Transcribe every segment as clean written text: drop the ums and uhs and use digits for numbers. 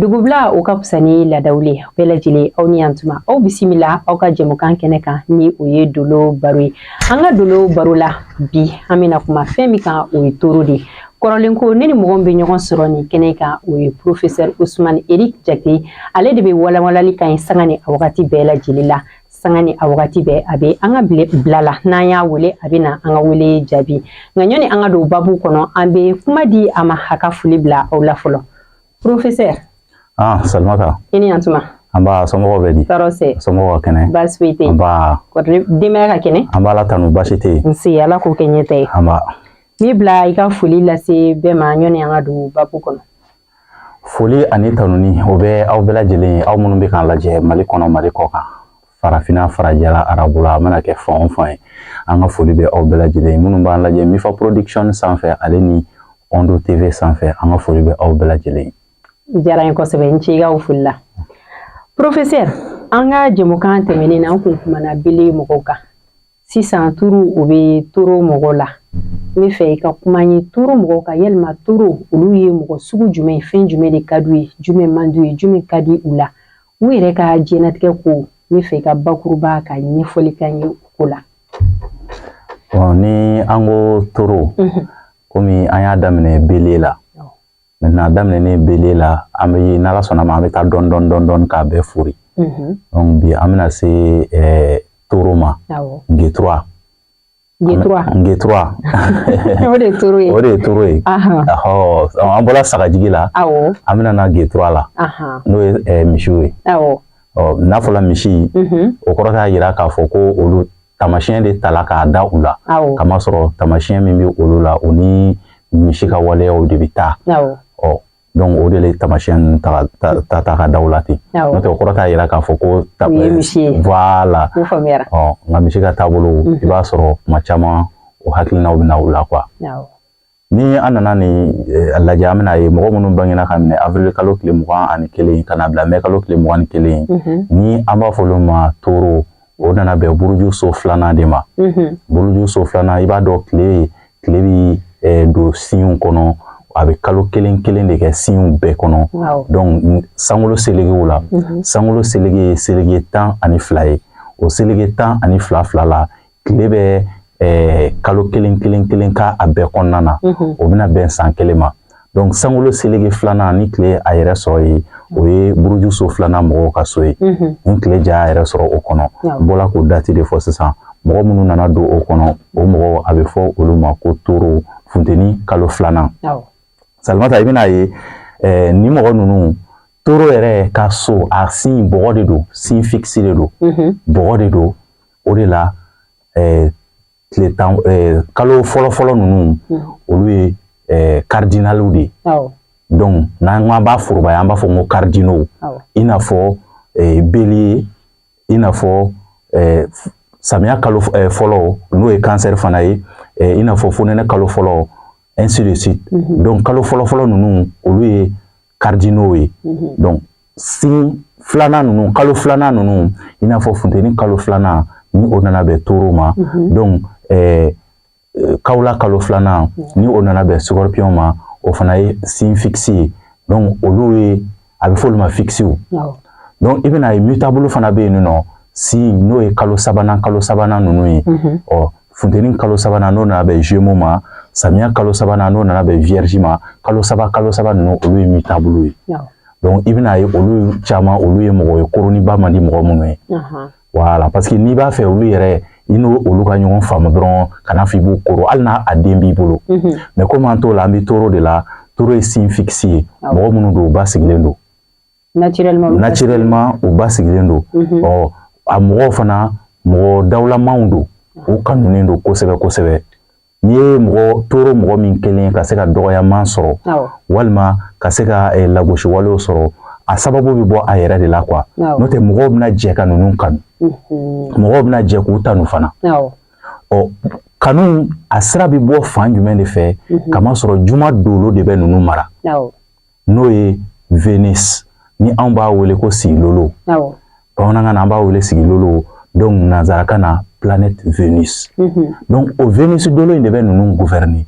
Dugubila o ka fisa ni ladawuli ye. Bɛɛ lajɛlen, aw ni yantuma, aw bisimila aw ka jɛmukan kɛnɛ kan, ni o ye Dolo Baro ye. An ka Dolo Baro la bi, an bɛna kuma fɛn min kan, o ye toro de ye. Kɔrɔlen ko ne ni mɔgɔ min bɛ ɲɔgɔn sɔrɔ nin kɛnɛ kan, o ye professeur Ousmane Eric Jakite. Ale de bɛ walawalali kan ye sanga ni a wagati bɛɛ lajɛlen la. Sanga ni a wagati bɛɛ, a bɛ an ka bila la. N'an y'a wele, a bɛ na an ka wele jaabi. Nka ɲɔni an ka don babu kɔnɔ, an bɛ kuma di a ma, a ka foli bila aw la fɔlɔ. Professeur. Ah, Salimata. I ni yantuma. An b'a, somɔgɔw bɛ di? Tɔɔrɔ sɛ. Somɔgɔw ka kɛnɛ? Baasi foyi tɛ yen. An b'a. Denbaya ka kɛnɛ? An b'a la tanu, baasi tɛ yen. Nse, Ala k'o kɛ ɲɛta ye. An b'a. N b'i bila i ka foli lase bɛɛ ma ɲɔni an ka don babu kɔnɔ. Foli ani tanuni, o bɛ aw bɛɛ lajɛlen ye, aw minnu bɛ k'an lajɛ Mali kɔnɔ, Mali kɔ kan, farafinna, farajɛla, arabula, a mana kɛ fan o fan ye, an ka foli bɛ aw bɛɛ lajɛlen ye. Minnu b'an lajɛ Mifa Production sanfɛ, ale ni Ondo TV sanfɛ, an ka foli bɛ aw bɛɛ lajɛlen ye. Diyara n ye kosɛbɛ, n ce i ka o foli la. Professeur, an ka jɛmukan tɛmɛnen na, an kun kumana bélier mɔgɔw kan. Sisan turu, o bɛ toro mɔgɔw la. N bɛ fɛ i ka kuma n ye toro mɔgɔw kan. Yalima toro, olu ye mɔgɔ sugu jumɛn ye? Fɛn jumɛn de ka d'u ye, jumɛn man d'u ye, jumɛn ka di u la u yɛrɛ ka diɲɛnatigɛ ko? N bɛ fɛ i ka bakuruba ka ɲɛfɔli k'an ye o ko la. Bon, ni an ko toro, komi an y'a daminɛ bélier la, maintenant daminɛnen bélier la, an bɛ, n'Ala sɔnna ma, an bɛ taa dɔɔni dɔɔni dɔɔni dɔɔni k'a bɛɛ fori. Donc bi, an bɛna se toro ma. Nge 3. Nge 3. Nge 3. O de ye toro ye. O de ye toro ye. Ɔhɔ, an bɔra sagajigi la. An bɛna na nge 3 la. N'o ye misiw ye. Ɔ, n'a fɔra misi, o kɔrɔ t'a yira k'a fɔ ko olu taamasiyɛn de tala k'a da u la. Kamasɔrɔ taamasiyɛn min bɛ olu la, o ni misi ka waleyaw de bɛ taa. Ɔ, donc o de ye taamasiyɛn ninnu ta ta ta ka da u la ten. N'o tɛ, o kɔrɔ t'a yira k'a fɔ ko u ye misi ye. Voilà. O faamuyara. Ɔ, nka misi ka taabolo, i b'a sɔrɔ tuma caman o hakilinaw bɛ na u la quoi. Ni an nana nin lajɛ, an bɛna ye mɔgɔ minnu bangena ka minɛ avril kalo tile 21 ka na bila mai kalo tile 21, ni an b'a fɔ olu ma toro, o nana bɛn buruju so filanan de ma. Buruju so filanan, i b'a dɔn, tile bi don signe kɔnɔ, a bɛ kalo kelen kelen de kɛ signew bɛɛ kɔnɔ. Donc sankolo selegew la, sankolo selege ye selege 12 ye. O selege 12 fila la, tile bɛ kalo kelen kelen kelen k'a a bɛɛ kɔnɔna na. O bɛna bɛn san kelen ma. Donc sankolo selege filanan, ni tile a yɛrɛ sɔrɔ yen, o ye buruju so filanan mɔgɔw ka so ye. Ni tile ja y'a yɛrɛ sɔrɔ o kɔnɔ, n bɔra k'o date de fɔ sisan, mɔgɔ minnu nana don o kɔnɔ, o mɔgɔw, a bɛ fɔ olu ma ko toro, funteni kalo filanan. Salimata, i bɛna ye nin mɔgɔ ninnu, toro yɛrɛ ka so, a signe bɔgɔ de don, signe fixe de don, bɔgɔ de don. O de la tile 10 kalo fɔlɔ fɔlɔ ninnu, olu ye cardinaliw de ye. Donc n'an ko an b'a forobaya, an b'a fɔ ko cardinaux, i n'a fɔ bélier, i n'a fɔ samiya kalo fɔlɔ, n'o ye cancer fana ye, i n'a fɔ fonɛnɛ kalo fɔlɔ, ainsi de suite. Donc kalo fɔlɔ fɔlɔ ninnu, olu ye cardinaux ye. Donc signe filanan ninnu, kalo filanan ninnu, i n'a fɔ funteni kalo filanan, ni o nana bɛn toro ma. Donc kawula kalo filanan, ni o nana bɛn scorpion ma, o fana ye signe fixe ye. Donc olu ye, a bɛ fɔ olu ma fixew. Donc i bɛna ye mutable fana bɛ yen nɔ, signe n'o ye kalo sabanan, kalo sabanan ninnu ye. Ɔ, funteni kalo sabanan, n'o nana bɛn Gémeaux ma, samiya kalo sabanan, n'o nana bɛn Vierge ma, kalo saba, kalo saba ninnu, olu ye mutable ye. Donc i bɛna ye olu caman, olu ye mɔgɔ ye koroniba man di mɔgɔ minnu ye. Voilà, parce que n'i b'a fɛ olu yɛrɛ, i n'o olu ka ɲɔgɔn faamu dɔrɔn, kana fɔ i b'u koro, hali n'a a den b'i bolo. Mais komi an t'o la, an bɛ toro de la. Toro ye signe fixe ye. Mɔgɔ minnu don, u ba sigilen don. Naturellement. Naturellement, u ba sigilen don. Ɔ, a mɔgɔw fana, mɔgɔ dawulamanw don, u kanunen don kosɛbɛ kosɛbɛ. N'i ye mɔgɔ toro, mɔgɔ min kelen ka se ka dɔgɔyaman sɔrɔ, walima ka se ka lagosi walew sɔrɔ, a sababu bɛ bɔ a yɛrɛ de la quoi. N'o tɛ, mɔgɔw bɛna jɛ ka ninnu kanu, mɔgɔw bɛna jɛ k'u tanu fana. Ɔ, kanu a sira bɛ bɔ fan jumɛn de fɛ? Kamasɔrɔ juma dolo de bɛ ninnu mara, n'o ye Venus, ni anw b'a wele ko sigilolo. Bamanankan na, an b'a wele sigilolo. Donc nanzarakan na, planète Venus. Donc o Venus dolo in de bɛ ninnu gouverner.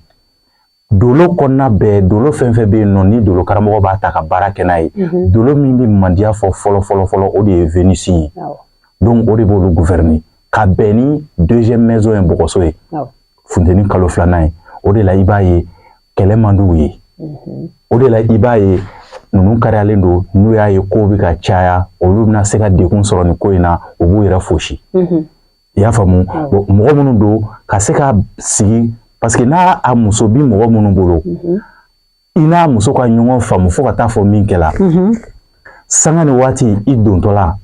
Dolo kɔnɔna bɛɛ, dolo fɛn fɛn bɛ yen nɔ, ni dolo karamɔgɔ b'a ta ka baara kɛ n'a ye, dolo min bɛ mandiya fɔ fɔlɔ fɔlɔ fɔlɔ, o de ye Vénus ye. Donc o de b'olu gouverner ka bɛn ni deuxième maison ye, bɔgɔso ye, funteni kalo filanan ye. O de la i b'a ye kɛlɛ man d'u ye. O de la i b'a ye ninnu kariyalen don. N'u y'a ye kow bɛ ka caya, olu bɛna se ka degun sɔrɔ nin ko in na, u b'u yɛrɛ fosi. I y'a faamu? Mɔgɔ minnu don ka se ka sigi, parce que n'a a muso bi mɔgɔ minnu bolo, i n'a muso ka ɲɔgɔn faamu fo ka taa fɔ min kɛla, sanga ni waati i dontɔla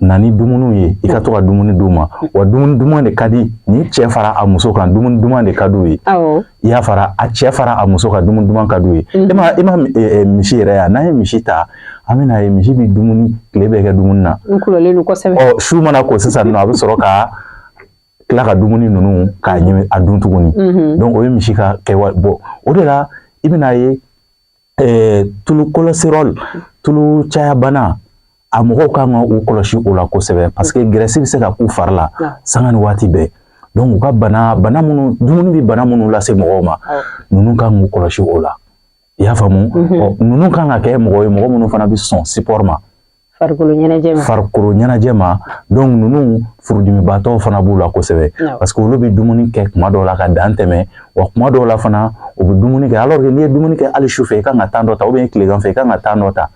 na ni dumuniw ye, i ka to ka dumuni d'u ma. Wa dumuni duman de ka di ni cɛ fara a muso kan, dumuni duman de ka d'u ye. I y'a fara a cɛ fara a muso kan, dumuni duman ka d'u ye. E ma misi yɛrɛ yan, n'an ye misi ta, an bɛna ye misi bɛ dumuni tile bɛɛ kɛ dumuni na. N kulɔlen don kosɛbɛ. Ɔ, su mana ko sisan nɔ, a bɛ sɔrɔ ka tila ka dumuni ninnu k'a ɲimi a dun tuguni. Donc o ye misi ka kɛwa. Bon, o de la i bɛna ye tulu, cholestérol, tulu caya bana, a mɔgɔw kan ka u kɔlɔsi o la kosɛbɛ, parce que graisse bɛ se ka k'u fari la sanga ni waati bɛɛ. Donc u ka bana minnu, dumuni bɛ bana minnu lase mɔgɔw ma, ninnu kan k'u kɔlɔsi o la. I y'a faamu? Ɔ, ninnu kan ka kɛ mɔgɔ ye, mɔgɔ minnu fana bɛ sɔn sport ma. Farikolo ɲɛnajɛ ma. Farikolo ɲɛnajɛ ma. Donc ninnu furudimibaatɔw fana b'u la kosɛbɛ, parce que olu bɛ dumuni kɛ kuma dɔw la ka dan tɛmɛ, wa kuma dɔw la fana u bɛ dumuni kɛ, alors que n'i ye dumuni kɛ hali su fɛ, i kan ka temps dɔ ta, ou bien tilegan fɛ, i kan ka temps dɔ ta.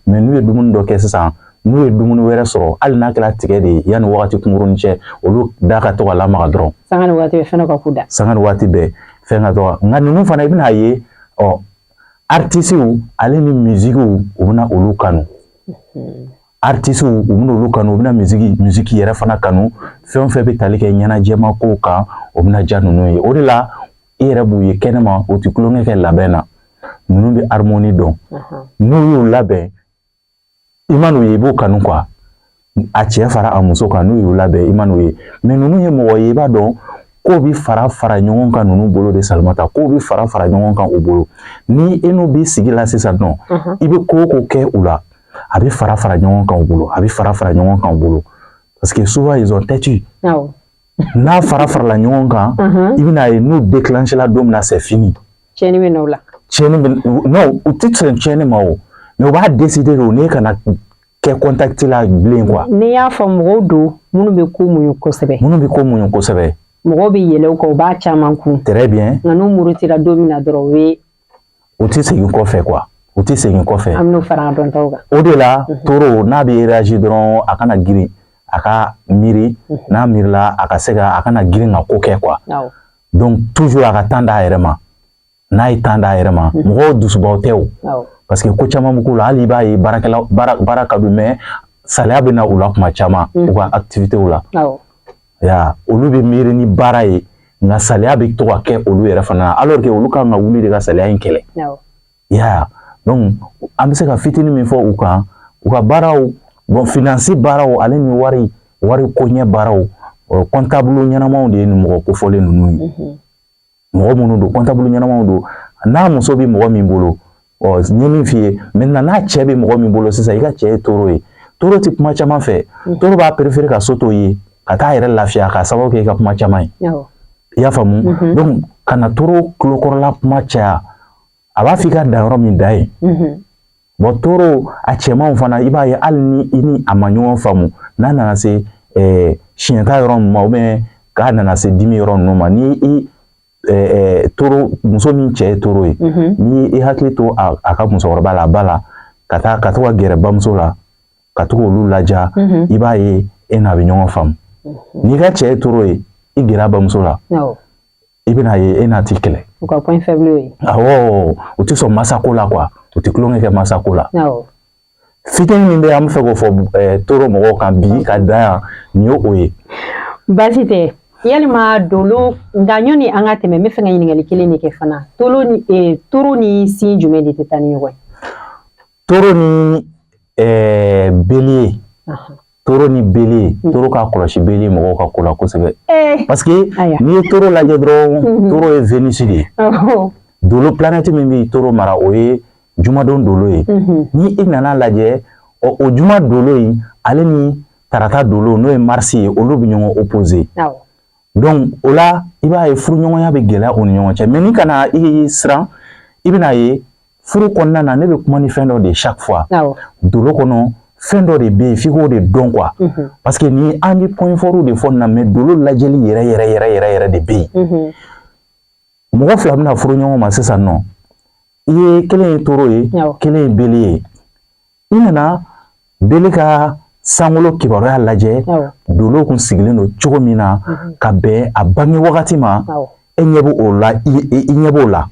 Mais n'u ye dumuni dɔ kɛ sisan, n'u ye dumuni wɛrɛ sɔrɔ, hali n'a kɛra tigɛ de ye, yanni wagati kunkurunin cɛ, olu da ka to ka lamaga dɔrɔn. Sanga ni waati bɛɛ fɛn dɔ ka k'u da. Sanga ni waati bɛɛ fɛn ka to ka. Nka ninnu fana, i bɛna ye, ɔ, artisiw ale ni musiquew, u bɛna olu kanu. Artisiw, u bɛna olu kanu, u bɛna musique yɛrɛ fana kanu. Fɛn o fɛn bɛ tali kɛ ɲɛnajɛma kow kan, o bɛna diya ninnu ye. O de la i yɛrɛ b'u ye kɛnɛma, u tɛ tulonkɛ kɛ labɛn na. Ninnu bɛ harmonie dɔn. N'u y'u labɛn, i ma n'u ye, i b'u kanu quoi. A cɛ fara a muso kan, n'u y'u labɛn, i ma n'u ye. Mais ninnu ye mɔgɔ ye, i b'a dɔn ko bi fara fara ɲɔgɔn kan ninnu bolo de. Salimata, ko bi fara fara ɲɔgɔn kan u bolo. Ni e n'u b'i sigi la sisan nɔ, i bɛ ko o ko kɛ u la, a bɛ fara fara ɲɔgɔn kan u bolo, a bɛ fara fara ɲɔgɔn kan u bolo, parce que souvent ils ont têtu. N'a fara farala ɲɔgɔn kan, i bɛna ye n'u déclenché la don min na, c'est fini. Tiɲɛni bɛ na o la. Tiɲɛni bɛ, non, u tɛ sɔn tiɲɛni ma o, mais u b'a décider de n'e kana kɛ contact la bilen quoi. N'i y'a fɔ mɔgɔw don minnu bɛ ko muɲu kosɛbɛ. Minnu bɛ ko muɲu kosɛbɛ. Mɔgɔw bɛ yɛlɛ u kan, u b'a caman kun. Très bien. Nka n'u murutira don min na dɔrɔn, u bɛ. U tɛ segin kɔfɛ quoi, u tɛ segin kɔfɛ. An bɛn'o fara an ka dɔntaw kan. O de la taureau n'a bɛ réagir dɔrɔn, a kana girin, a ka miiri. N'a miirila, a ka se ka, a kana girin ka ko kɛ quoi. Donc toujours a ka temps d'a yɛrɛ ma. N'a ye temps d'a yɛrɛ ma, mɔgɔw dusubaw tɛ o, parce que ko caman bɛ k'u la. Hali i b'a ye baarakɛla, baara ka d'u, mais saliya bɛ na u la kuma caman u ka activité la. Ya, olu bɛ miiri ni baara ye, nka saliya bɛ to ka kɛ olu yɛrɛ fana na, alors que olu kan ka wuli de ka saliya in kɛlɛ. Ya, donc an bɛ se ka fitinin min fɔ u kan, u ka baaraw, bon, finance baaraw ale ni wari koɲɛ baaraw, comptable ɲɛnamaw de ye nin mɔgɔ kofɔlen ninnu ye. Mɔgɔ minnu don, comptable ɲɛnamaw don. N'a muso bɛ mɔgɔ min bolo, ɔ, n ye min f'i ye maintenant, n'a cɛ bɛ mɔgɔ min bolo sisan, i ka cɛ ye taureau ye, taureau tɛ kuma caman fɛ. Taureau b'a préférer ka so to ye ka taa yɛrɛ lafiya k'a sababu kɛ i ka kuma caman ye. I y'a faamu? Donc kana taureau tulokɔrɔla kuma caya. A b'a f'i ka dan yɔrɔ min, da yen. Bon, taureau a cɛmanw fana, i b'a ye hali ni i ni a ma ɲɔgɔn faamu, n'a nana se siɲɛta yɔrɔ min ma, ou bien k'a nana se dimi yɔrɔ ninnu ma, ni i taureau muso min cɛ ye taureau ye, ni i hakili to a ka musokɔrɔba la, a ba la, ka taa ka to ka gɛrɛ bamuso la, ka to k'olu laja, i b'a ye e n'a bɛ ɲɔgɔn faamu. N'i ka cɛ ye taureau ye, i gɛrɛ a bamuso la, i bɛna ye e n'a ti kɛlɛ. U ka point faible ye. Awɔ, u tɛ sɔn masako la quoi, u tɛ tulonkɛ kɛ masako la. Fitinin min bɛ an bɛ fɛ k'o fɔ taureau mɔgɔw kan bi ka dan yan, nin ye o ye. Baasi tɛ. Yalima dolo, nka ɲɔni an ka tɛmɛ, n bɛ fɛ ka ɲininkali kelen de kɛ fana. Taureau ni taureau ni signe jumɛn de tɛ taa ni ɲɔgɔn ye? Taureau ni bélier. Taureau ni bélier, taureau ka kɔlɔsi bélier mɔgɔw ka ko la kosɛbɛ. Parce que n'i ye taureau lajɛ dɔrɔn, taureau ye Vénus de ye. Dolo planète min bɛ taureau mara, o ye jumadon dolo ye. Ni i nana lajɛ, o juma dolo in ale ni tarata dolo, n'o ye Mars ye, olu bɛ ɲɔgɔn opposé. Donc o la, i b'a ye furuɲɔgɔnya bɛ gɛlɛya u ni ɲɔgɔn cɛ. Mais ni kana i siran, i bɛna ye furu kɔnɔna na, ne bɛ kuma ni fɛn dɔ de ye chaque fois. Dolo kɔnɔ, fɛn dɔ de bɛ yen f'i k'o de dɔn quoi, parce que ni an bɛ point fort de fɔ nin na, mais dolo lajɛli yɛrɛ yɛrɛ yɛrɛ yɛrɛ yɛrɛ de bɛ yen. Mɔgɔ fila bɛna furu ɲɔgɔn ma sisan nɔ, i ye kelen ye taureau ye, kelen ye bélier ye. I nana bélier ka sankolo kibaruya lajɛ, dolo kun sigilen don cogo min na ka bɛn a bange wagati ma, e ɲɛ b'o o la, i ɲɛ b'o la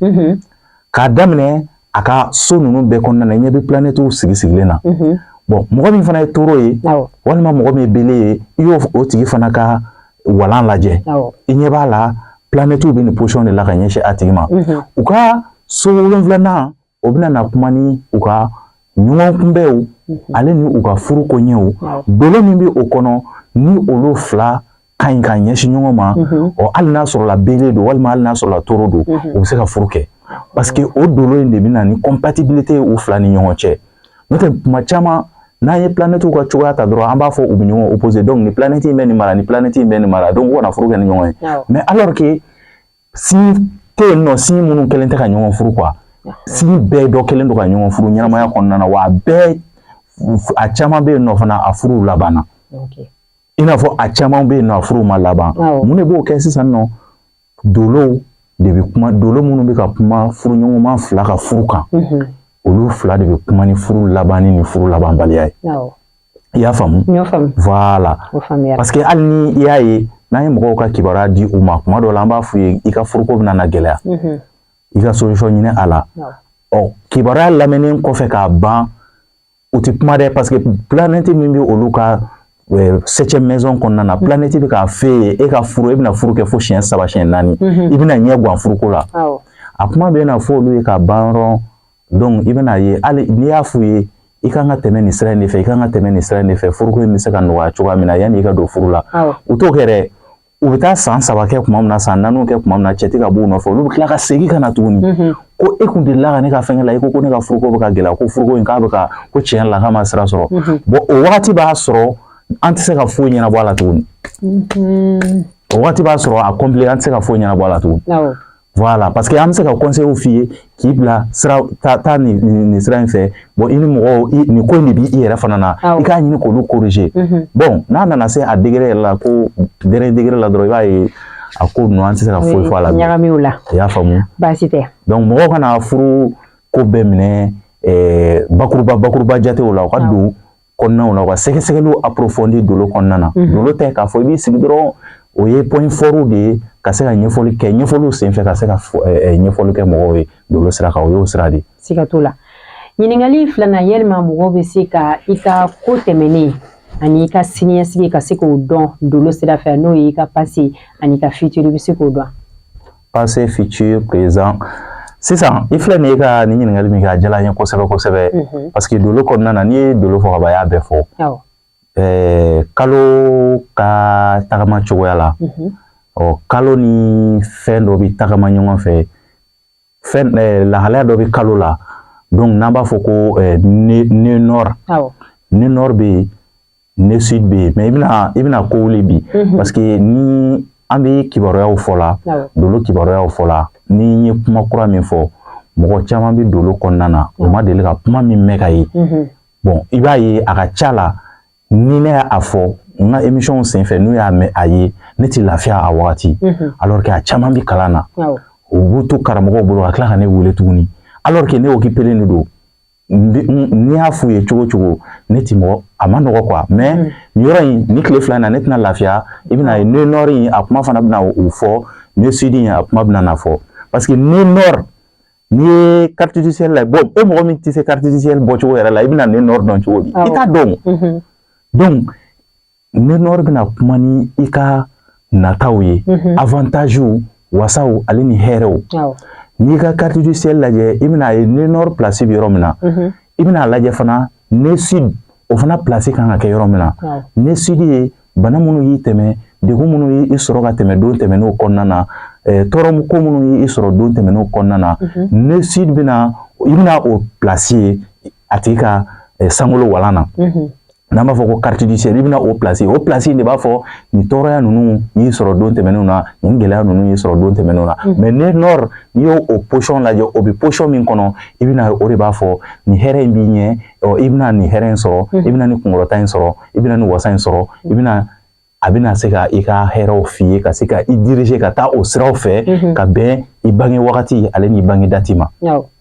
k'a daminɛ a ka so ninnu bɛɛ kɔnɔna na, i ɲɛ bɛ planètes sigi sigilen na. Bon, mɔgɔ min fana ye taureau ye walima mɔgɔ min ye bélier ye, i y'o o tigi fana ka walan lajɛ, i ɲɛ b'a la planètes bɛ nin position de la ka ɲɛsin a tigi ma. U ka so wolonfilanan, o bɛna na kuma ni u ka ɲɔgɔn kunbɛnw ale ni u ka furu koɲɛw. Dolo min bɛ o kɔnɔ, ni olu fila ka ɲi ka ɲɛsin ɲɔgɔn ma, ɔ hali n'a sɔrɔla bélier don walima hali n'a sɔrɔla taureau don, u bɛ se ka furu kɛ, parce que o dolo in de bɛ na ni compatibilité ye u fila ni ɲɔgɔn cɛ. N'o tɛ, kuma caman n'an ye planètes ka cogoya ta dɔrɔn, an b'a fɔ u bɛ ɲɔgɔn opposé, donc ni planète in bɛ nin mara, ni planète in bɛ nin mara, donc u kana furu kɛ ni ɲɔgɔn ye. Mais alors que signe tɛ yen nɔ, signe minnu kɛlen tɛ ka ɲɔgɔn furu quoi, signe bɛɛ dɔ kɛlen don ka ɲɔgɔn furu ɲɛnamaya kɔnɔna na, wa a bɛɛ, a caman bɛ yen nɔ fana, a furuw labanna, i n'a fɔ a caman bɛ yen nɔ, a furuw ma laban. Mun de b'o kɛ sisan nɔ? Dolow de bɛ kuma. Dolo minnu bɛ ka kuma furuɲɔgɔnma fila ka furu kan, olu fila de bɛ kuma ni furu labanni ni furu labanbaliya ye. I y'a faamu? Voilà, parce que hali ni i y'a ye n'an ye mɔgɔw ka kibaruya di u ma, kuma dɔw la an b'a f'u ye i ka furuko bɛna na gɛlɛya, i ka solution ɲini a la. Ɔ kibaruya lamɛnnen kɔfɛ k'a ban, u tɛ kuma dɛ, parce que planète min bɛ olu ka septième maison kɔnɔna na, planète bɛ k'a f'e ye e ka furu, e bɛna furu kɛ fo siɲɛ saba, siɲɛ naani, i bɛna ɲɛ gan furuko la. A kuma bɛ na fɔ olu ye k'a ban dɔrɔn, donc i bɛna ye hali n'i y'a f'u ye i kan ka tɛmɛ nin sira in de fɛ, i kan ka tɛmɛ nin sira in de fɛ, furuko in bɛ se ka nɔgɔya cogoya min na yanni i ka don furu la, u t'o kɛ dɛ. U bɛ taa san 3 kɛ tuma min na, san 4 kɛ tuma min na, cɛ tɛ ka b'u nɔfɛ, olu bɛ tila ka segin ka na tuguni ko e kun delila ka ne ka fɛnkɛ la, i ko ko ne ka furuko bɛ ka gɛlɛya, ko furuko in k'a bɛ ka ko tiɲɛ la k'a ma sira sɔrɔ. Bon, o wagati b'a sɔrɔ an tɛ se ka foyi ɲɛnabɔ a la tuguni. O wagati b'a sɔrɔ a compliqué, an tɛ se ka foyi ɲɛnabɔ a la tuguni. Voilà, parce que an bɛ se ka conseil f'i ye k'i bila sira taa nin sira in fɛ. Bon, i ni mɔgɔw, nin ko in de b'i yɛrɛ fana na, i k'a ɲini k'olu corriger. Bon, n'a nana se a degré yɛrɛ la, ko dernier degré la dɔrɔn, i b'a ye a ko ninnu, an tɛ se ka foyi fɔ a la. Ɲagami o la. I y'a faamu? Baasi tɛ. Donc mɔgɔw kana furu ko bɛɛ minɛ bakuruba bakuruba jatew la. U ka don kɔnɔnaw la, u ka sɛgɛsɛgɛliw approfondir dolo kɔnɔna na. Dolo tɛ k'a fɔ i b'i sigi dɔrɔn, o ye point fort de ye ka se ka ɲɛfɔli kɛ, ɲɛfɔliw senfɛ ka se ka ɲɛfɔli kɛ mɔgɔw ye dolo sira kan, o y'o sira de ye. Siga t'o la. Ɲininkali filanan: yalima mɔgɔw bɛ se ka i ka ko tɛmɛnen ani i ka siniɲɛsigi, ka se k'o dɔn dolo sira fɛ, n'o ye i ka passé ani i ka futur, i bɛ se k'o dɔn? Passé, futur, présent. Sisan i filɛ nin ye ka nin ɲininkali min kɛ, a diyara n ye kosɛbɛ kosɛbɛ, parce que dolo kɔnɔna na, n'i ye dolo fɔ ka ban, i y'a bɛɛ fɔ. Kalo ka tagama cogoya la, ɔ kalo ni fɛn dɔ bɛ tagama ɲɔgɔn fɛ, fɛn lahalaya dɔ bɛ kalo la, donc n'an b'a fɔ ko nœud nord, nœud nord bɛ yen, nœud sud bɛ yen. Mais i bɛna ko wuli bi, parce que ni an bɛ kibaruyaw fɔ la, dolo kibaruyaw fɔ la, ni n ye kuma kura min fɔ, mɔgɔ caman bɛ dolo kɔnɔna na, u ma deli ka kuma min mɛn ka ye. Bon, i b'a ye a ka ca la, ni ne y'a fɔ n ka émission senfɛ, n'u y'a mɛn a ye, ne tɛ lafiya a wagati, alors que a caman bɛ kalan na, u b'u to karamɔgɔw bolo ka tila ka ne wele tuguni, alors que ne occupé de don. N'i y'a f'u ye cogo cogo, ne ti mɔgɔ a ma nɔgɔ quoi. Mais nin yɔrɔ in, ni tile 2 in na, ne tɛna lafiya. I bɛna ye nœud nord in, a kuma fana bɛna o fɔ, nœud sud in, a kuma bɛna na fɔ, parce que nœud nord, n'i ye carte du ciel la, bon, e mɔgɔ min tɛ se carte du ciel bɔcogo yɛrɛ la, i bɛna nœud nord dɔn cogo di? I t'a dɔn. Donc nœud nord bɛna kuma ni i ka nataw ye, avantages, wasaw ale ni hɛrɛw. N'i ka carte du ciel lajɛ, i bɛna ye nœud nord place bɛ yɔrɔ min na, i bɛna lajɛ fana nœud sud, o fana place kan ka kɛ yɔrɔ min na. Nœud sud ye bana minnu y'i tɛmɛ, degun minnu y'i sɔrɔ ka tɛmɛ don tɛmɛn'o kɔnɔna na, tɔɔrɔ ko minnu y'i sɔrɔ don tɛmɛn'o kɔnɔna na. Nœud sud bɛna, i bɛna o place ye a tigi ka sankolo walan na. N'an b'a fɔ ko carte du ciel, i bɛna o place, o place de b'a fɔ nin tɔɔrɔya ninnu y'i sɔrɔ don tɛmɛnenw na, nin gɛlɛya ninnu y'i sɔrɔ don tɛmɛnenw na. Mais nœud nord, n'i y'o o position lajɛ, o bɛ position min kɔnɔ, i bɛna o de b'a fɔ nin hɛrɛ in b'i ɲɛ, i bɛna nin hɛrɛ in sɔrɔ, i bɛna nin kunkɔrɔta in sɔrɔ, i bɛna nin wasa in sɔrɔ, i bɛna a bɛna se ka i ka hɛrɛw f'i ye, ka se ka i diriger ka taa o siraw fɛ, ka bɛn i bange wagati ale n'i bange dati ma.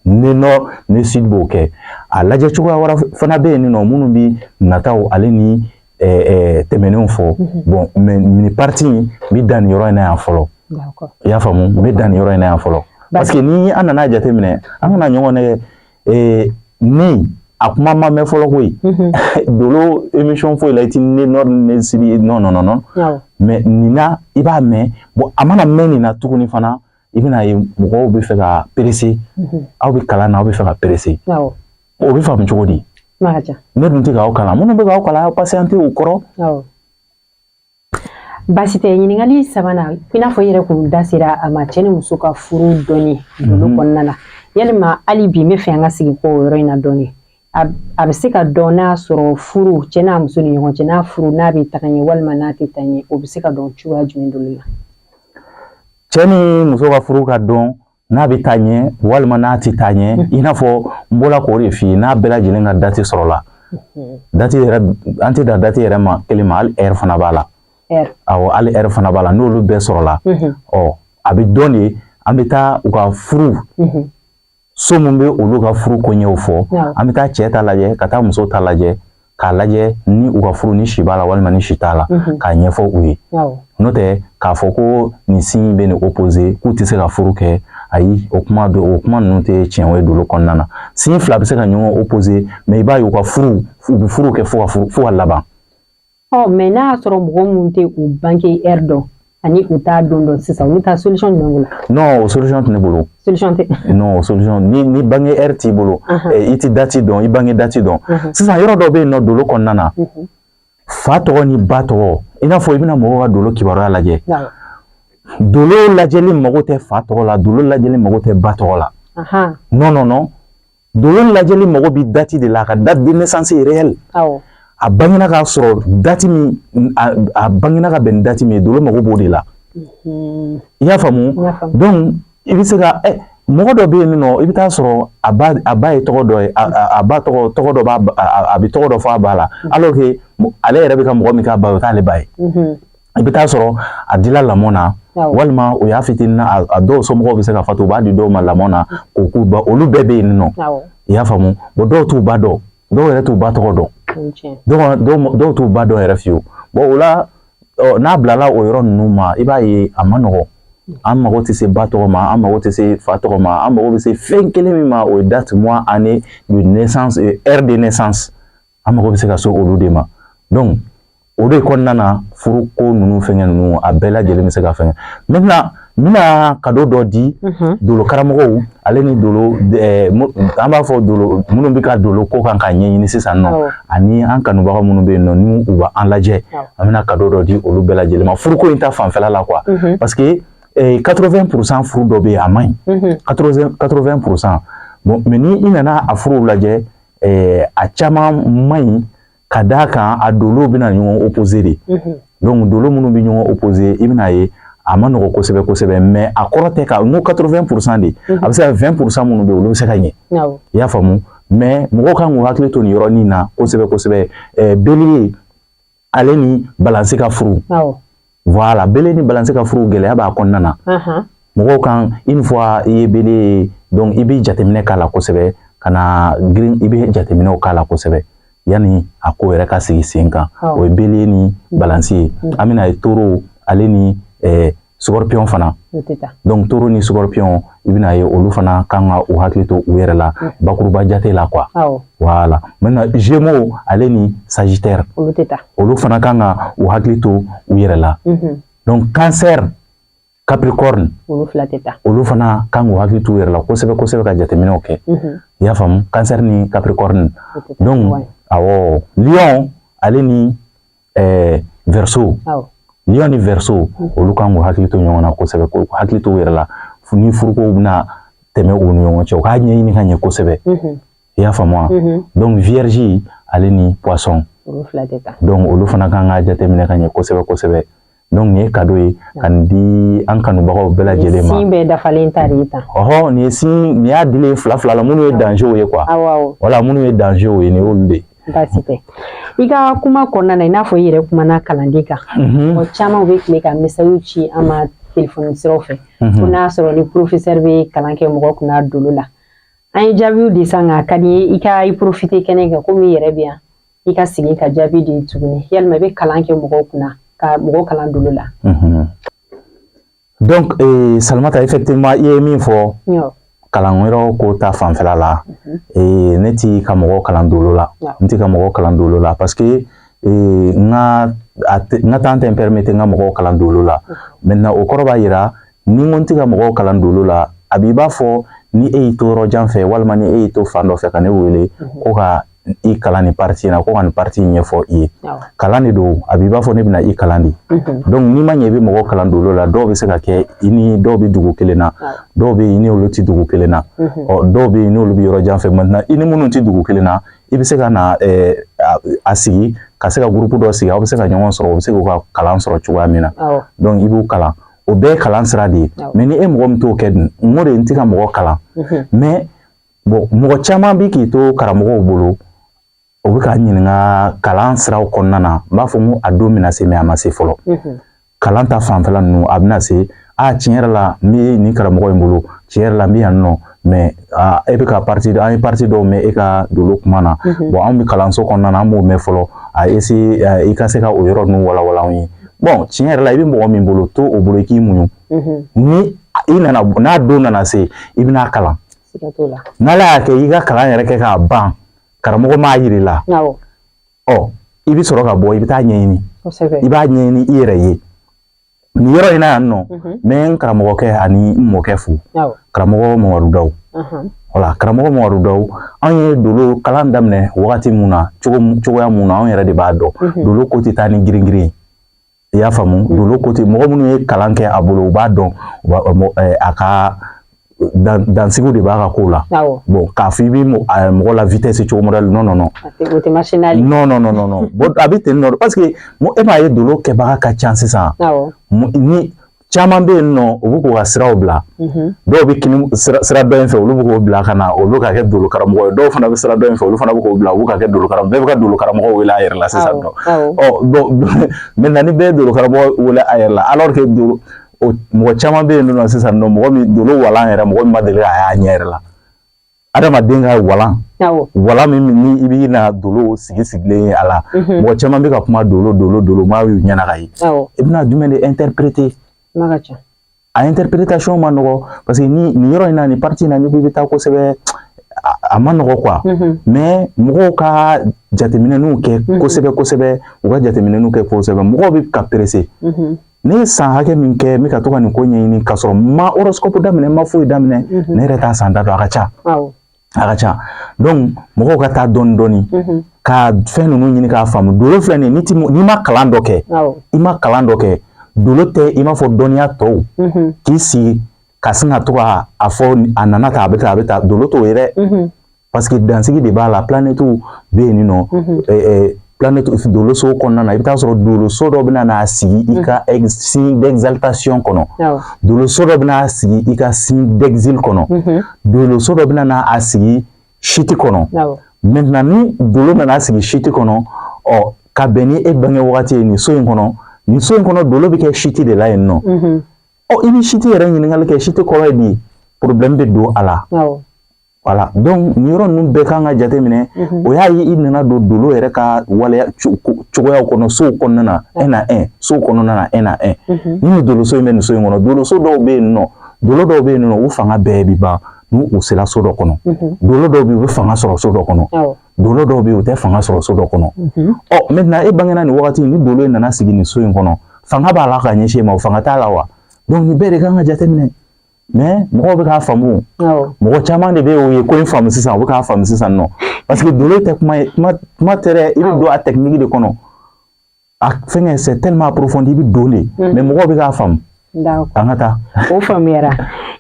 Nœud nord, nœud sud b'o kɛ. A lajɛ cogoya wɛrɛ fana bɛ yen nɔ, minnu bɛ nataw ale ni tɛmɛnenw fɔ. Bon, mais nin partie in bɛ dan nin yɔrɔ in na yan fɔlɔ. I y'a faamu? N bɛ dan nin yɔrɔ in na yan fɔlɔ, parce que ni an nana jateminɛ, an kana ɲɔgɔn nɛgɛ ne a kuma ma mɛn fɔlɔ koyi. Dolo émission foyi la i ti nœud nord, nœud sud, non, non, non, non. Mais nin na, i b'a mɛn. Bon, a mana mɛn nin na tuguni fana, i bɛna ye mɔgɔw bɛ fɛ ka presser. Aw bɛ kalan na, aw bɛ fɛ ka presser. O bɛ faamu cogo di? Ne dun tɛ k'aw kalan. Minnu bɛ k'aw kalan, aw patienter u kɔrɔ. Baasi tɛ. Ɲininkali sabanan, i n'a fɔ i yɛrɛ kun da sera a ma, cɛ ni muso ka furu dɔnni dolo kɔnɔna na, yalima hali bi n bɛ fɛ an ka sigi k'o yɔrɔ in na dɔɔni. A bɛ se ka dɔn n'a sɔrɔ furu, cɛ n'a muso ni ɲɔgɔn cɛ, n'a furu n'a bɛ taga ɲɛ walima n'a tɛ taa ɲɛ, o bɛ se ka dɔn cogoya jumɛn dolo la? Cɛ ni muso ka furu ka dɔn n'a bɛ taa ɲɛ walima n'a tɛ taa ɲɛ, i n'a fɔ n bɔra k'o de f'i ye, n'a bɛɛ lajɛlen ka date sɔrɔla. Date yɛrɛ, an tɛ dan date yɛrɛ ma kelen ma, hali heure fana b'a la. Awɔ, hali heure fana b'a la. N'olu bɛɛ sɔrɔla, ɔ a bɛ dɔn de. An bɛ taa u ka furu so mun bɛ olu ka furu koɲɛw fɔ. An bɛ taa cɛ ta lajɛ, ka taa muso ta lajɛ, k'a lajɛ ni u ka furu ni si b'a la walima ni si t'a la, k'a ɲɛfɔ u ye. N'o tɛ k'a fɔ ko nin signe bɛ nin opposé, k'u tɛ se ka furu kɛ, ayi, o kuma do, o kuma ninnu tɛ tiɲɛ ye dolo kɔnɔna na. Signe fila bɛ se ka ɲɔgɔn opposé, mais i b'a ye u ka furu, u bɛ furu kɛ fo ka furu fo ka laban. Ɔ, mais n'a y'a sɔrɔ mɔgɔ mun tɛ u bange heure dɔn ani u t'a don dɔn sisan, olu ta solution jumɛn b'o la? Non, o solution tɛ ne bolo. Solution tɛ? Non, o solution, ni bange heure t'i bolo, i ti date dɔn, i bange date dɔn. Sisan, yɔrɔ dɔ bɛ yen nɔ dolo kɔnɔna na, fa tɔgɔ ni ba tɔgɔ, i n'a fɔ i bɛna mɔgɔw ka dolo kibaruya lajɛ, dolo lajɛli mago tɛ fa tɔgɔ la, dolo lajɛli mago tɛ ba tɔgɔ la. Non, non, non, dolo lajɛli mago bɛ date de la, a ka date de naissance réelle. A bangena k'a sɔrɔ date min, a bangena ka bɛn ni date min ye, dolo mago b'o de la. I y'a faamu? Donc i bɛ se ka mɔgɔ dɔ bɛ yen nɔ, i bɛ taa sɔrɔ a ba ye tɔgɔ dɔ ye, a ba tɔgɔ, tɔgɔ dɔ b'a, a bɛ tɔgɔ dɔ fɔ a ba la, alors que ale yɛrɛ bɛ ka mɔgɔ min k'a ba ye, o t'ale ba ye. I bɛ taa sɔrɔ a dila lamɔ na, walima o y'a fitinin na, a dɔw somɔgɔw bɛ se ka fatu, u b'a di dɔw ma lamɔ na k'o k'u ba. Olu bɛɛ bɛ yen nɔ. I y'a faamu? Bon, dɔw t'u ba dɔn, dɔw yɛrɛ t'u ba tɔgɔ dɔn, dɔw t'u ba dɔn yɛrɛ fiyewu. Bon, o la, n'a bilala o yɔrɔ ninnu ma, i b'a ye a ma nɔgɔn. An mago tɛ se ba tɔgɔ ma, an mago tɛ se fa tɔgɔ ma, an mago bɛ se fɛn kelen min ma, o ye date, mois, année de naissance et heure de naissance. An mago bɛ se ka se olu de ma. Donc o de kɔnɔna na, furu ko ninnu, fɛngɛ ninnu, a bɛɛ lajɛlen bɛ se ka fɛngɛ. Maintenant, n bɛna cadeau dɔ di dolo karamɔgɔw ale ni dolo, an b'a fɔ dolo minnu bɛ ka dolo ko kan ka ɲɛɲini sisan nɔ, ani an kanubaga minnu bɛ yen nɔ, ni u b'an lajɛ, an bɛna cadeau dɔ di olu bɛɛ lajɛlen ma furuko in ta fanfɛla la quoi. Parce que 80% furu dɔ bɛ yen, a man ɲi, 80%. Bon, mais ni i nana a furuw lajɛ, a caman man ɲi, ka d'a kan a dolow bɛna ɲɔgɔn opposé de. Donc dolo minnu bɛ ɲɔgɔn opposé, i bɛna ye a ma nɔgɔ kosɛbɛ kosɛbɛ. Mais a kɔrɔ tɛ ka n ko 80% de, a bɛ se ka 20% minnu bɛ yen, olu bɛ se ka ɲɛ. I y'a faamu? Mais mɔgɔw kan k'u hakili to nin yɔrɔnin na kosɛbɛ kosɛbɛ. Bélier ale ni balance ka furu, voilà, bélier ni balance ka furu, gɛlɛya b'a kɔnɔna na. Mɔgɔw kan, une fois i ye bélier ye, donc i bɛ jateminɛ k'a la kosɛbɛ, ka na girin, i bɛ jateminɛw k'a la kosɛbɛ yanni a ko yɛrɛ ka sigi sen kan. O ye bélier ni balance ye. An bɛna ye taureau ale ni scorpion fana. Donc taureau ni scorpion, i bɛna ye olu fana kan ka u hakili to u yɛrɛ la bakuruba jate la quoi. Voilà. Maintenant, gémeaux ale ni sagittaire, olu fana kan ka u hakili to u yɛrɛ la. Donc cancer, capricorne, olu fana kan k'u hakili to u yɛrɛ la kosɛbɛ kosɛbɛ, ka jateminɛw kɛ. I y'a faamu? Cancer ni capricorne. Donc awɔ, lion ale ni verseau, lion ni verseau, olu kan k'u hakili to ɲɔgɔn na kosɛbɛ, k'u hakili to u yɛrɛ la. Ni furukow bɛna tɛmɛ u ni ɲɔgɔn cɛ, u k'a ɲɛɲini ka ɲɛ kosɛbɛ. I y'a faamu wa? Donc vierge ale ni poisson. Olu fila tɛ taa. Donc olu fana kan ka jateminɛ ka ɲɛ kosɛbɛ kosɛbɛ. Donc nin ye cadeau ye ka nin di an kanubagaw bɛɛ lajɛlen ma. Signe bɛɛ dafalen ta de ye tan. Ɔhɔ, nin ye signe, nin y'a dilen fila fila la, minnu ye danger ye quoi. Awɔ awɔ. Voilà, minnu ye danger ye, nin y'olu de ye. Baasi tɛ. I ka kuma kɔnɔna na, i n'a fɔ i yɛrɛ kumana kalanden kan. Mɔgɔ caman bɛ tile ka message ci an ma telefɔni siraw fɛ. Ko n'a sɔrɔ ni professeur bɛ kalan kɛ mɔgɔ kunna dolo la. An ye jaabiw di sisan, nka a ka di n ye i ka i profiter kɛnɛ kan, komi i yɛrɛ bɛ yan, i ka segin ka jaabi di tuguni. Yalima i bɛ kalan kɛ mɔgɔw kunna, ka mɔgɔw kalan dolo la? Donc Salimata, effectivement, i ye min fɔ kalan wɛrɛw ko ta fanfɛla la, ne ti ka mɔgɔw kalan dolo la. N ti ka mɔgɔw kalan dolo la parce que n ka n ka temps tɛ n permettre n ka mɔgɔw kalan dolo la. Maintenant, o kɔrɔ b'a yira ni n ko n ti ka mɔgɔw kalan dolo la, a b'i b'a fɔ ni e y'i to yɔrɔ jan fɛ, walima ni e y'i to fan dɔ fɛ ka ne wele ko ka i kalan nin partie in na, ko ka nin partie in ɲɛfɔ i ye. Kalan de don, a b'i b'a fɔ ne bɛna i kalan de. Donc n'i ma ɲɛ i bɛ mɔgɔ kalan dolo la, dɔw bɛ se ka kɛ i ni dɔw bɛ dugu kelen na, dɔw bɛ yen i ni olu tɛ dugu kelen na, ɔ dɔw bɛ yen n'olu bɛ yɔrɔ jan fɛ. Maintenant, i ni minnu tɛ dugu kelen na, i bɛ se ka na a sigi ka se ka groupe dɔ sigi, aw bɛ se ka ɲɔgɔn sɔrɔ, u bɛ se k'u ka kalan sɔrɔ cogoya min na. Donc i b'u kalan, o bɛɛ ye kalan sira de ye. Mais ni e mɔgɔ min t'o kɛ dun, n ko de n tɛ ka mɔgɔ kalan. Mais bon, mɔgɔ caman bi k'i to karamɔgɔw bolo, o bɛ ka ɲininka kalan siraw kɔnɔna na. N b'a fɔ n ko a don bɛna se, mais a ma se fɔlɔ. Kalan ta fanfɛla ninnu, a bɛna se. A tiɲɛ yɛrɛ la, n bɛ nin karamɔgɔ in bolo, tiɲɛ yɛrɛ la, n bɛ yan nɔ, mais e bɛ ka partie, an ye partie dɔw mɛn e ka dolo kuma na. Bon, anw bɛ kalanso kɔnɔna na, an b'o mɛn fɔlɔ. A essayer i ka se ka o yɔrɔ ninnu walawala anw ye. Bon, tiɲɛ yɛrɛ la, i bɛ mɔgɔ min bolo, to o bolo, i k'i muɲu. Ni i nana, n'a don nana se, i bɛna kalan. N'Ala y'a kɛ i ka kalan yɛrɛ kɛ k'a ban, karamɔgɔ m'a yir'i la, ɔ i bɛ sɔrɔ ka bɔ, i bɛ taa ɲɛɲini, i b'a ɲɛɲini i yɛrɛ ye. Nin yɔrɔ in na yan nɔ, n bɛ n karamɔgɔkɛ ani n mɔkɛ fo, karamɔgɔ Mamadu Daw. Voilà, karamɔgɔ Mamadu Daw, anw ye dolo kalan daminɛ wagati mun na, cogoya mun na, anw yɛrɛ de b'a dɔn. Dolo ko tɛ taa ni girin-girin ye, i y'a faamu? Dolo ko tɛ, mɔgɔ minnu ye kalan kɛ a bolo, u b'a dɔn a ka dansigiw de b'a ka ko la. Bon, k'a fɔ i bɛ mɔgɔ la vitesse cogo modèle, non, non, non. O tɛ marché n'ale. Non, non, non, non, non. Bon, a bɛ ten nɔ, parce que e m'a ye, dolo kɛbaga ka ca sisan. Ni caman bɛ yen nɔ, u bɛ k'u ka siraw bila. Dɔw bɛ kini sira dɔ in fɛ, olu bɛ k'o bila ka na, olu ka kɛ dolo karamɔgɔ ye. Dɔw fana bɛ sira dɔ in fɛ, olu fana bɛ k'o bila, u bɛ ka kɛ dolo karamɔgɔ. Bɛɛ bɛ ka dolo karamɔgɔ wele a yɛrɛ la sisan nɔ. Ɔ bon, maintenant ni bɛɛ ye dolo karamɔgɔ wele a yɛrɛ la, alors que dolo o, mɔgɔ caman bɛ yen nɔ sisan nɔ, mɔgɔ min dolo walan yɛrɛ, mɔgɔ min ma deli k'a y'a ɲɛ yɛrɛ la, adamaden ka walan, walan min ni i bɛ na dolo sigi sigilen ye a la, mɔgɔ caman bɛ ka kuma dolo dolo dolo, maa y'u ɲɛna ka ye, i bɛna jumɛn de interpréter? Kuma ka ca. A interprétation ma nɔgɔ, parce que ni nin yɔrɔ in na, nin partie in na, n'i ko i bɛ taa kosɛbɛ, a ma nɔgɔ quoi. Mais mɔgɔw ka jateminɛniw kɛ kosɛbɛ kosɛbɛ, u ka jateminɛniw kɛ kosɛbɛ. Mɔgɔw bɛ ka presser. Ne ye san hakɛ min kɛ n bɛ ka to ka nin ko ɲɛɲini, k'a sɔrɔ n ma horoscope daminɛ, n ma foyi daminɛ, ne yɛrɛ t'a san da dɔn, a ka ca, a ka ca. Donc mɔgɔw ka taa dɔɔni dɔɔni ka fɛn ninnu ɲini k'a faamu. Dolo filɛ nin ye, n'i ma kalan dɔ kɛ, i ma kalan dɔ kɛ, dolo tɛ i m'a fɔ dɔnniya tɔw k'i sigi ka sin ka to ka a fɔ a nana tan, a bɛ tan, a bɛ tan. Dolo t'o ye dɛ, parce que dansigi de b'a la. Planète bɛ yen nɔ, planète doloso kɔnɔna na, i bɛ taa sɔrɔ doloso dɔ bɛna n'a sigi i ka signe d'exaltation kɔnɔ, doloso dɔ bɛna sigi i ka signe d'exil kɔnɔ, doloso dɔ bɛna n'a sigi chute kɔnɔ. Maintenant, ni dolo nana sigi chute kɔnɔ, ɔ ka bɛn ni e bange wagati ye nin so in kɔnɔ, nin so in kɔnɔ, dolo bɛ kɛ chute de la yen nɔ. Ɔ i bɛ chute yɛrɛ ɲininkali kɛ, chute kɔrɔ ye di? Problème bɛ don a la. Voilà, donc nin yɔrɔ ninnu bɛɛ kan ka jateminɛ. O y'a ye i nana don dolo yɛrɛ ka waleya cogoyaw kɔnɔ, sow kɔnɔna na, un à un, sow kɔnɔna na, un à un. Ni doloso in bɛ nin so in kɔnɔ, doloso dɔw bɛ yen nɔ, dolo dɔw bɛ yen nɔ, u fanga bɛɛ bɛ ban n'u u sera so dɔ kɔnɔ. Dolo dɔw bɛ yen, u bɛ fanga sɔrɔ so dɔ kɔnɔ. Dolo dɔw bɛ yen, u tɛ fanga sɔrɔ so dɔ kɔnɔ. Ɔ maintenant, e bangena nin wagati, ni dolo in nana sigi nin so in kɔnɔ, fanga b'a la ka ɲɛsin e ma, o fanga t'a la wa? Donc nin bɛɛ de kan ka jateminɛ. Mais mɔgɔw bɛ k'a faamu, mɔgɔ caman de bɛ yen, o ye ko in faamu sisan, u bɛ k'a faamu sisan nɔ, parce que dolo tɛ kuma ye, kuma tɛ dɛ, i bɛ don a technique de kɔnɔ, a fɛngɛ, c'est tellement approfondi, i bɛ don de, mais mɔgɔw bɛ k'a faamu. An ka taa. O faamuyara.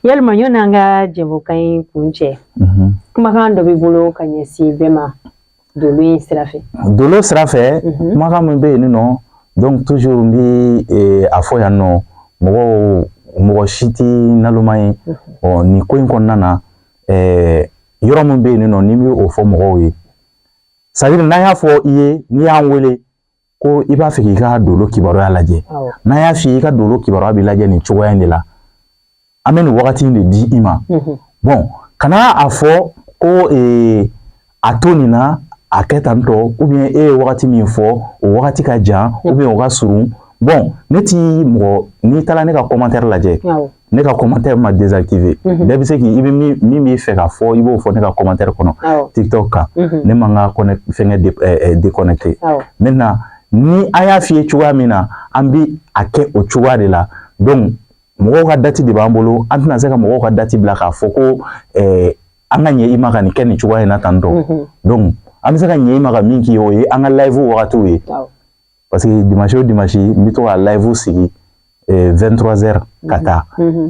Yalima ɲɔni an ka jɛmukan in kun cɛ, kumakan dɔ b'i bolo ka ɲɛsin bɛɛ ma? Dolo in sira fɛ? Dolo sira fɛ, kumakan min bɛ yen nɔ, donc toujours n bɛ a fɔ yan nɔ, mɔgɔw, mɔgɔ si tɛ naloma ye. Ɔ, nin ko in kɔnɔna na, yɔrɔ min bɛ yen nɔ, ni bɛ o fɔ mɔgɔw ye, c'est à dire n'an y'a fɔ i ye, n'i y'an wele ko i b'a fɛ k'i ka dolo kibaruya lajɛ, n'an y'a f'i ye i ka dolo kibaruya bɛ lajɛ nin cogoya in de la, an bɛ nin wagati in de di i ma. Bon, kana a fɔ ko a to nin na, a kɛ tan tɔ, ou bien e ye wagati min fɔ, o wagati ka jan, ou bien o ka surun. Bon, ne ti mɔgɔ, n'i taara ne ka commentaire lajɛ, ne ka commentaire ma désactiver. Bɛɛ bɛ se k'i, i bɛ min b'i fɛ ka fɔ, i b'o fɔ ne ka commentaire kɔnɔ TikTok kan. Ne man ka fɛngɛ déconnecté. Maintenant, ni an y'a f'i ye cogoya min na, an bɛ a kɛ o cogoya de la. Donc mɔgɔw ka date de b'an bolo, an tɛna se ka mɔgɔw ka date bila k'a fɔ ko an ka ɲɛ i ma ka nin kɛ nin cogoya in na tan tɔ. Donc an bɛ se ka ɲɛ i ma ka min k'i ye, o ye an ka live wagatiw ye, parce que dimanche o dimanche, n bɛ to ka live sigi 23 heures ka taa.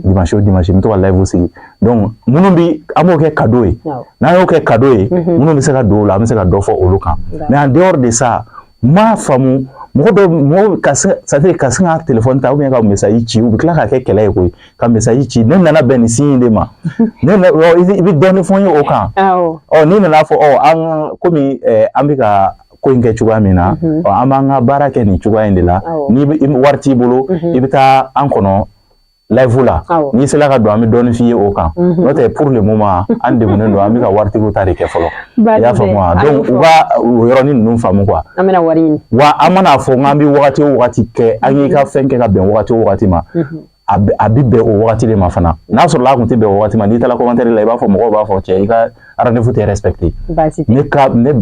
Dimanche o dimanche, n bɛ to ka live sigi. Donc minnu bi, an b'o kɛ cadeau ye. N'an y'o kɛ cadeau ye, minnu bɛ se ka don o la, an bɛ se ka dɔ fɔ olu kan. Mais en dehors de ça, n m'a faamu, mɔgɔ dɔw, mɔgɔ ka se, c'est à dire ka sin ka téléphone ta ou bien ka message ci, u bɛ tila k'a kɛ kɛlɛ ye koyi, ka message ci: ne nana bɛn nin signe de ma, ne i bɛ dɔɔnin fɔ n ye o kan. Ɔ, n'i nana fɔ, ɔ, an komi an bɛ ka ko in kɛ cogoya min na, ɔ, an b'an ka baara kɛ nin cogoya in de la. Ni wari t'i bolo, i bɛ taa an kɔnɔ live la, n'i sera ka don, an bɛ dɔɔnin f'i ye o kan. N'o tɛ, pour le moment, an degunnen don, an bɛ ka waritigiw ta de kɛ fɔlɔ, i y'a faamu wa? Donc u ka o yɔrɔnin ninnu faamu quoi. An bɛna wari ɲini. Wa an mana fɔ k'an bɛ wagati o wagati kɛ, an y'i ka fɛn kɛ ka bɛn wagati o wagati ma, a bɛ bɛn o wagati de ma fana. N'a sɔrɔ a kun tɛ bɛn o wagati ma, n'i taara commentaire la, i b'a fɔ, mɔgɔw b'a fɔ cɛ, i ka rendez-vous tɛ respecté. Ne ka ne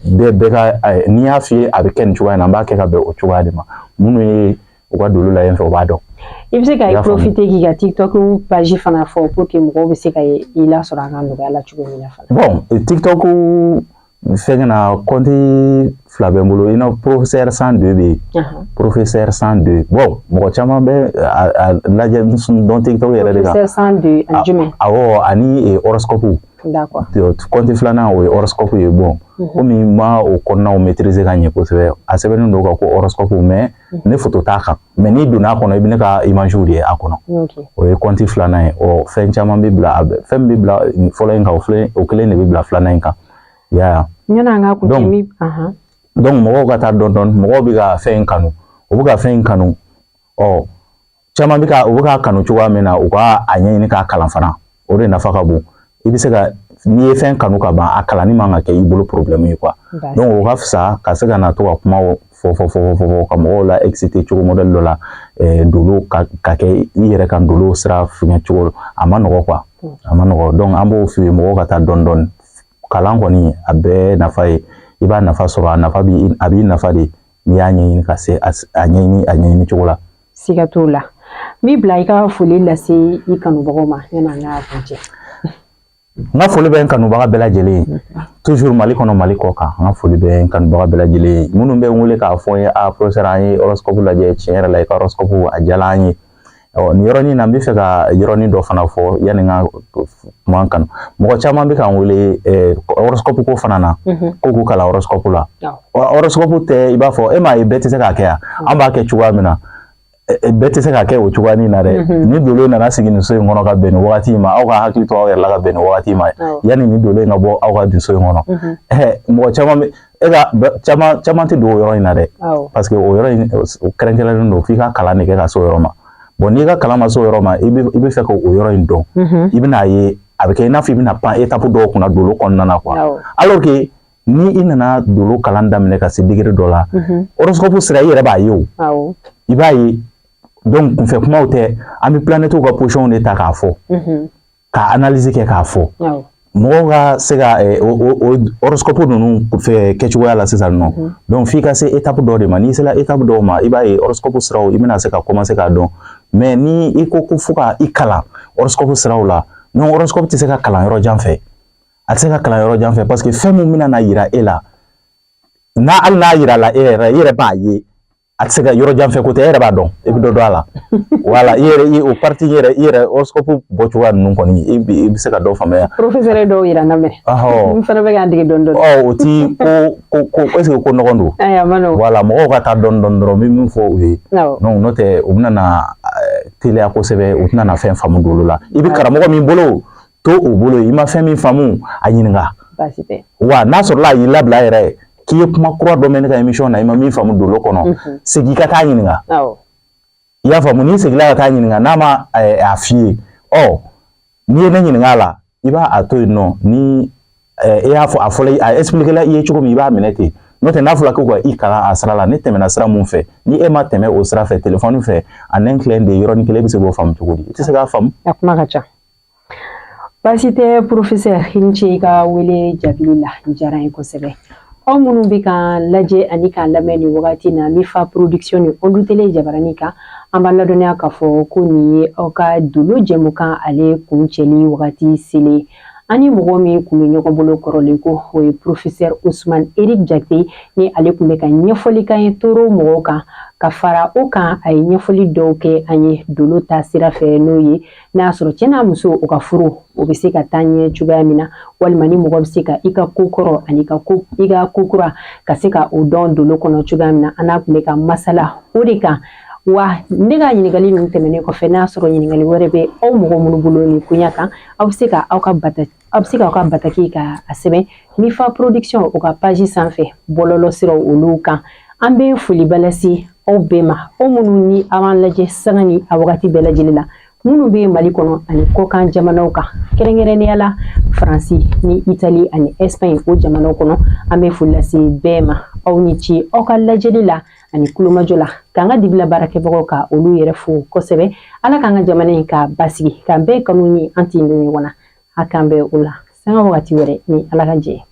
bɛɛ ka, n'i y'a f'i ye a bɛ kɛ nin cogoya in na, an b'a kɛ ka bɛn o cogoya de ma. Minnu ye u ka dolo la yen fɛ, u b'a dɔn. I bɛ se ka i profiter k'i ka TikTok page fana fɔ pour que mɔgɔw bɛ se ka i lasɔrɔ a ka nɔgɔya la cogo min na fana. Bon, TikTok fɛngɛ na, compte fila bɛ n bolo, i n'a fɔ professeur 102 bɛ yen, professeur 102. Bon, mɔgɔ caman bɛ a lajɛ dɔn TikTok yɛrɛ de kan. Professeur 102 ani jumɛn? Awɔ, ani horoscope. Compte filanan, o ye horoscope ye. Bon, komi n ma o kɔnɔnaw maîtriser ka ɲɛ kosɛbɛ, a sɛbɛnnen don kan ko horoscope, mais ne photo t'a kan. Mais n'i donna a kɔnɔ, i bɛ ne ka image de ye a kɔnɔ. O ye compte filanan ye. Ɔ, fɛn caman bɛ bila, fɛn min bɛ bila fɔlɔ in kan, o filɛ, o kelen de bɛ bila filanan in kan, i y'a ye. Yanni an ka kuncɛ mi Donc mɔgɔw ka taa dɔɔnin dɔɔnin, mɔgɔw bɛ ka fɛn in kanu, u bɛ ka fɛn in kanu. Ɔ, caman bɛ ka, u bɛ k'a kanu cogoya min na, u ka a ɲɛɲini k'a kalan fana, o de nafa ka bon. I bɛ se ka, n'i ye fɛn kanu ka ban, a kalanni man ka kɛ i bolo problème ye quoi. Donc o ka fisa ka se ka na to ka kuma fɔ fɔ fɔ fɔ fɔ ka mɔgɔw la exciter cogo modèle dɔ la, dolo ka kɛ i yɛrɛ kan, dolo sira fɛngɛ cogo, a ma nɔgɔ quoi, a ma nɔgɔ. Donc an b'o f'u ye, mɔgɔw ka taa dɔɔnin dɔɔnin. Kalan kɔni, a bɛɛ nafa ye, i b'a nafa sɔrɔ, a nafa bi, a b'i nafa de n'i y'a ɲɛɲini ka se a ɲɛɲini, a ɲɛɲini cogo la. Siga t'o la. N b'i bila i ka foli lase i kanubagaw ma yanni an ka kuncɛ. N ka foli bɛ n kanubaga bɛɛ lajɛlen ye, toujours Mali kɔnɔ, Mali kɔ kan. N ka foli bɛ n kanubaga bɛɛ lajɛlen ye, minnu bɛ n wele k'a fɔ n ye: a professeur, an ye horoscope lajɛ, tiɲɛ yɛrɛ la, i ka horoscope a diyara an ye. Ɔ, nin yɔrɔnin na, n bɛ fɛ ka yɔrɔnin dɔ fana fɔ yanni n ka kuma kanu. Mɔgɔ caman bɛ ka n wele horoscope ko fana na, ko k'u kalan horoscope la. Horoscope tɛ i b'a fɔ e m'a ye, bɛɛ tɛ se k'a kɛ yan. An b'a kɛ cogoya min na, bɛɛ tɛ se ka kɛ o cogoyanin na dɛ. Ni dolo nana sigi nin so in kɔnɔ ka bɛn nin wagati in ma, aw ka hakili to aw yɛrɛ la ka bɛn nin wagati ma, yanni nin dolo in ka bɔ aw ka nin so in kɔnɔ. Mɔgɔ caman bɛ e ka, caman caman tɛ don o yɔrɔ in na dɛ, parce que o yɔrɔ in, o kɛrɛnkɛrɛnnen don, f'i ka kalan de kɛ ka se o yɔrɔ ma. Bon, n'i ka kalan ma se o yɔrɔ ma, i bɛ fɛ ka o yɔrɔ in dɔn, i bɛn'a ye a bɛ kɛ i n'a fɔ i bɛna pan étape dɔw kunna dolo kɔnɔna na quoi. Alors que ni i nana dolo kalan daminɛ ka se degré dɔ la, horoscope sira, i yɛrɛ b'a ye o, i b'a ye. Donc kunfɛ kumaw tɛ, an bɛ planètes ka position de ta k'a fɔ, ka analyse kɛ k'a fɔ, mɔgɔw ka se ka o horoscope ninnu fɛ kɛcogoya la sisan nɔ. Donc f'i ka se étape dɔ de ma. N'i sera étape dɔw ma, i b'a ye horoscope siraw, i bɛna se ka commencer k'a dɔn. Mais ni i ko ko fo ka i kalan horoscope siraw la, non, horoscope tɛ se ka kalan yɔrɔ jan fɛ, a tɛ se ka kalan yɔrɔ jan fɛ, parce que fɛn min bɛna na yira e la, n'a hali n'a yira la e yɛrɛ, i yɛrɛ b'a ye, a tɛ se ka fɔ. A tɛ se ka yɔrɔ jan fɛ ko tɛ, e yɛrɛ b'a dɔn, i bɛ dɔ dɔn a la. Voilà, i yɛrɛ, i o partie i yɛrɛ horoscope bɔcogoya ninnu kɔni, i bɛ se ka dɔ faamuya. Professeur ye dɔw yira n na mɛ. N fana bɛ k'a dege dɔɔni dɔɔni. Ɔ, o ti ko ko ko est ce que ko nɔgɔn don? Ayi, a ma nɔgɔn. Voilà, mɔgɔw ka taa dɔɔni dɔɔni dɔrɔn, n bɛ min fɔ u ye. Donc n'o tɛ, u bɛna na teliya kosɛbɛ, u tɛna na fɛn faamu dolo la. I bɛ karamɔgɔ min bolo, to o bolo, i ma fɛn min faamu, a ɲininka. Baasi tɛ. Wa n'a sɔrɔla a y'i labila yɛrɛ, k'i ye kuma kura dɔ mɛn ne ka émission na, i ma min faamu dolo kɔnɔ, segin i ka taa ɲininka. I y'a faamu? N'i seginna ka taa ɲininka, n'a ma a f'i ye, ɔ, n'i ye ne ɲininka a la, i b'a a to yen nɔ. Ni e y'a fɔ, a fɔla, a expliqué la i ye cogo min, i b'a minɛ ten. N'o tɛ, n'a fɔra ko ka i kalan a sira la, ne tɛmɛna sira mun fɛ, ni e ma tɛmɛ o sira fɛ, téléphone fɛ, en un clin d'œil, yɔrɔnin kelen, i bɛ se k'o faamu cogo di? I tɛ se k'a faamu. A kuma ka ca. Baasi tɛ, professeur, i ni ce i ka wele jaabili la, diyara n ye kosɛbɛ. Aw minnu bɛ k'an lajɛ ani k'an lamɛn nin wagati na, Mifa Production ni Ondu Télé jabarani kan, an b'a ladɔnniya k'a fɔ ko nin ye aw ka dolo jɛmukan ale kuncɛli wagati selen. An ni mɔgɔ min kun bɛ ɲɔgɔn bolo kɔrɔlen ko o ye professeur Ousmane Eric Jakite, ni ale kun bɛ ka ɲɛfɔli k'an ye toro mɔgɔw kan. Ka fara o kan, a ye ɲɛfɔli dɔw kɛ an ye dolo ta sira fɛ, n'o ye n'a y'a sɔrɔ cɛ n'a muso o ka furu, o bɛ se ka taa ɲɛ cogoya min na, walima ni mɔgɔ bɛ se ka i ka ko kɔrɔ ani i ka ko kura ka se ka o dɔn dolo kɔnɔ cogoya min na. An n'a kun bɛ ka masala o de kan. Wa ne ka ɲininkali ninnu tɛmɛnen kɔfɛ, n'a sɔrɔ ɲininkali wɛrɛ bɛ aw mɔgɔ minnu bolo nin koɲa kan, aw bɛ se k'aw ka bataki ka a sɛbɛn Mifa Production o ka page sanfɛ, bɔlɔlɔ siraw olu kan. An bɛ foliba lase aw bɛɛ ma, aw minnu ni aw b'an lajɛ sanga ni a wagati bɛɛ lajɛlen la, minnu bɛ Mali kɔnɔ ani kɔkan jamanaw kan, kɛrɛnkɛrɛnnenya la Faransi ni Itali ani Espagne, o jamanaw kɔnɔ. An bɛ foli lase bɛɛ ma. Aw ni ce aw ka lajɛli la ani kulomajɔ la. K'an ka dibila baarakɛbagaw ka olu yɛrɛ fo kosɛbɛ. Ala k'an ka jamana in ka basigi, k'an bɛɛ kanu ni an tin don ɲɔgɔn na. A k'an bɛn o la sanga wagati wɛrɛ ni Ala ka jɛ.